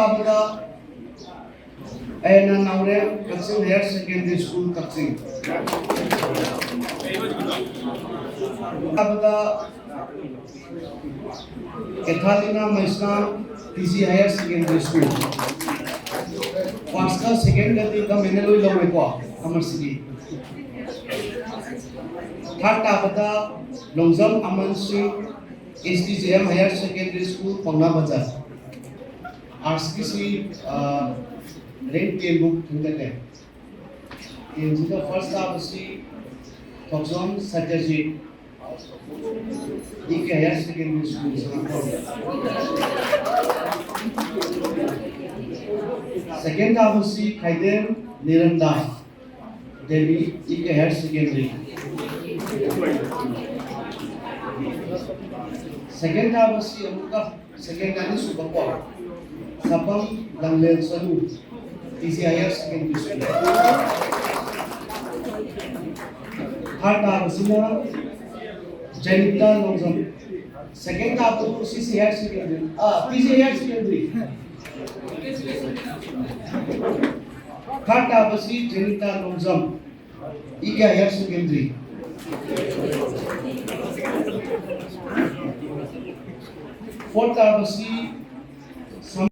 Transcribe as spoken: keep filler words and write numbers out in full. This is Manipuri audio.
ꯇꯥꯕꯗ N R Naorem, Kakching higher secondary school, Kakching. ꯇꯥꯕꯗ Kethalina Meisnam, T G higher secondary school. ꯐꯥꯔꯁꯀ ꯁꯦꯀꯦꯟꯒꯗꯤ ꯒꯃꯦꯟꯅ ꯂꯣꯏ ꯂꯧꯔꯦꯀꯣ, ꯀꯃꯔꯁꯀꯤ꯫ ꯊꯥꯔꯠ ꯇꯥꯕꯗ Longjam Aman Singh, S T J M higher secondary school, Paona Bazar. ꯑꯥꯔꯠꯁꯀꯤꯁꯤ, ꯑ, ꯔꯦꯡ ꯇꯦꯟꯕꯨꯛ ꯈꯟꯒꯠꯂꯦ꯫ ꯇꯦꯟꯁꯤꯗ ꯐꯥꯔꯁ ꯇꯥꯕꯁꯤ Thokchom Satyajit, E K higher secondary school, Senapati. Second ꯇꯥꯕꯁꯤ Khaidem Niranda, Devi E K higher secondary. Second ꯇꯥꯕꯁꯤ ꯑꯃꯨꯛꯀ ꯁꯦꯀꯦꯟ ꯑꯅꯤꯁꯨꯕꯀꯣ, ꯁꯄꯝ ꯂꯪꯂꯦꯟ ꯁꯅꯨ, T G higher secondary school. Third ꯇꯥꯕꯁꯤꯅ ꯖꯦꯅꯤꯇꯥ ꯂꯣꯡꯖꯝ꯫ ꯁꯦꯀꯦꯟ ꯇꯥꯕꯗꯨ ꯁꯤ ꯁꯤ ꯍꯥꯌꯔ ꯁꯦꯀꯦꯟꯗꯔꯤ, ꯑ, T G higher secondary. Third ꯇꯥꯕꯁꯤ Jenita Longjam, E K higher secondary. Fourth ꯇꯥꯕꯁꯤ